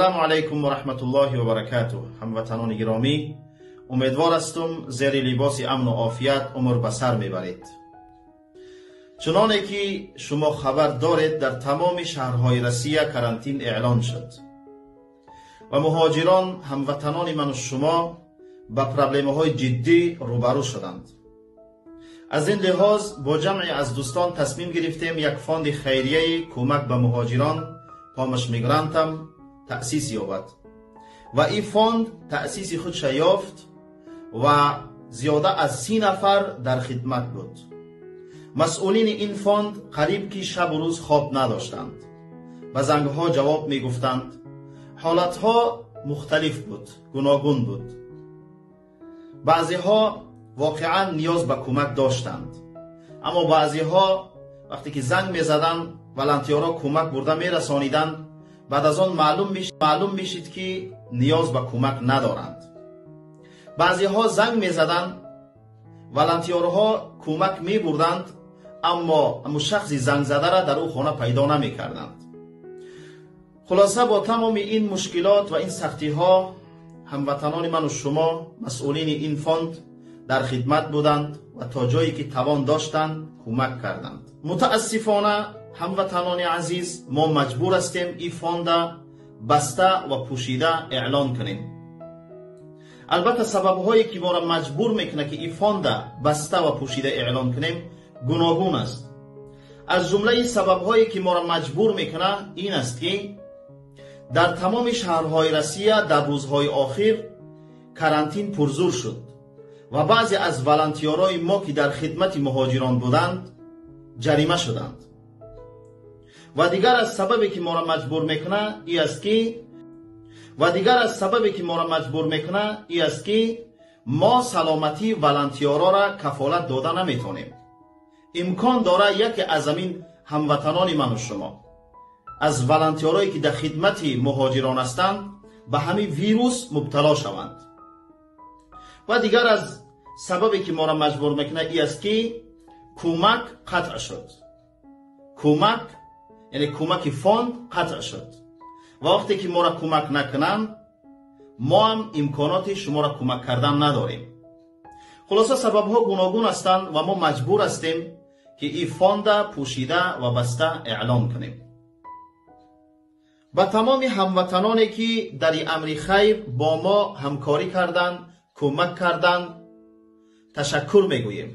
Ассалому алайкум ва раҳматуллоҳи ва баракатуҳ. Ҳамватанони гиромӣ, умедвор ҳастум зери либоси амну офият умр ба сар мебаред. Чуноне ки шумо хабар доред, дар тамоми шаҳрҳои Россия карантин эълон шуд ва муҳоҷирон, ҳамватанони ману шумо ба проблемаҳои ҷиддӣ рӯбарӯ шуданд. Аз ин лиҳоз бо ҷамъе аз дӯстон тасмим гирифтем як фонди хайрияи кӯмак ба муҳоҷирон «Помощь мигрантам» таъсис ёбад ва ин фонд таъсиси худша ёфт ва зиёда аз 30 нафар дар хидмат буд. Масъулини ин фонд қариб ки шабу рӯз хоб надоштанд, ба зангҳо ҷавоб мегуфтанд. Ҳолатҳо мухталиф буд, гуногун буд. Баъзеҳо воқеан ниёз ба кӯмак доштанд, аммо баъзеҳо вақте ки занг мезаданд, волонтёрҳо кӯмак бурда мерасониданд, баъд аз он маълум мешид, ки ниёз ба кӯмак надоранд. Баъзеҳо занг мезаданд, волонтёрҳо кӯмак мебурданд, аммо ҳамун шахси зангзадара дар ӯ хона пайдо намекарданд. Хулоса, бо тамоми ин мушкилот ва ин сахтиҳо ҳамватанони ману шумо, масъулини ин фонд дар хидмат буданд ва то ҷое ки тавон доштанд, кӯмак карданд. Мутаассифона, ҳамватанони азиз, мо маҷбур ҳастем ин фонда баста ва пӯшида эълон кунем. Албатта, сабабҳое ки моро маҷбур мекунад, ки ин фонда баста ва пӯшида эълон кунем, гуногун аст. Аз ҷумлаи сабабҳое ки моро маҷбур мекунад, ин аст, ки дар тамоми шаҳрҳои Россия дар рӯзҳои охир карантин пурзур шуд ва баъзе аз волонтёрҳои мо, ки дар хидмати муҳоҷирон буданд, ҷарима шуданд. Ва дигар аз сабабе ки моро маҷбур мекунад, ин аст ки ва дигар аз сабабе ки моро маҷбур мекунад, ин аст, ки мо саломатии волонтёрҳоро кафолат дода наметавонем. Имкон дорад, яке аз ҳамин ҳамватанони ману шумо, аз волонтёрҳое ки дар хидмати муҳоҷирон ҳастанд, ба ҳамин вирус мубтало шаванд. Ва дигар аз сабабе ки моро маҷбур мекунад, ин аст, ки кӯмак қатъ шуд. Кӯмак, яъне кӯмаки фонд қатъ шуд ва вақте ки моро кӯмак накунанд, мо ҳам имконоти шуморо кӯмак кардан надорем. Хулоса, сабабҳо гуногун ҳастанд ва мо маҷбур ҳастем, ки ин фонда пӯшида ва баста эълон кунем. Ба тамоми ҳамватаноне ки дар ин амри хайр бо мо ҳамкорӣ карданд, кӯмак карданд, ташаккур мегӯем.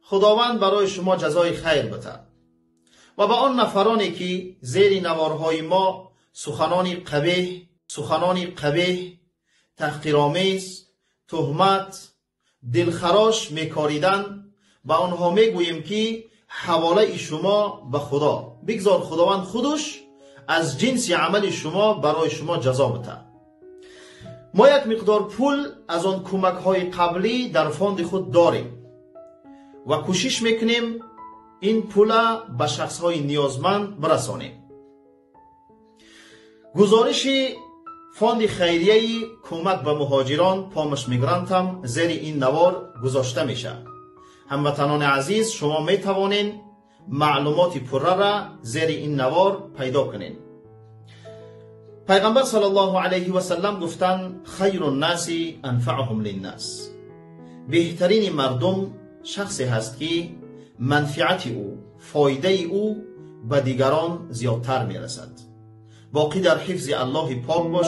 Худованд барои шумо ҷазои хайр битад. Ва ба он нафароне ки зери наворҳои мо суханони қабеҳ, таҳқиромез, туҳмат, дилхарош мекориданд, ба онҳо мегӯем, ки ҳаволаи шумо ба Худо. Бигзор Худованд худаш аз ҷинси амали шумо барои шумо ҷазо битад. Мо як миқдор пул аз он кӯмакҳои қаблӣ дар фонди худ дорем ва кӯшиш мекунем ин пула ба шахсҳои ниёзманд бирасонем. Гузориши фонди хайрияи кӯмак ба муҳоҷирон «Помощь мигрантам» зери ин навор гузошта мешавад. Ҳамватанони азиз, шумо метавонед маълумоти пуррара зери ин навор пайдо кунед. Пайғамбар саллаллоҳу алайҳи васаллам гуфтанд: «Хайру ннаси анфаъуҳум линнас». Беҳтарини мардум шахсе ҳаст, ки манфиати ӯ, фоидаи ӯ ба дигарон зиёдтар мерасад. Боқӣ дар ҳифзи Аллоҳи пок бош.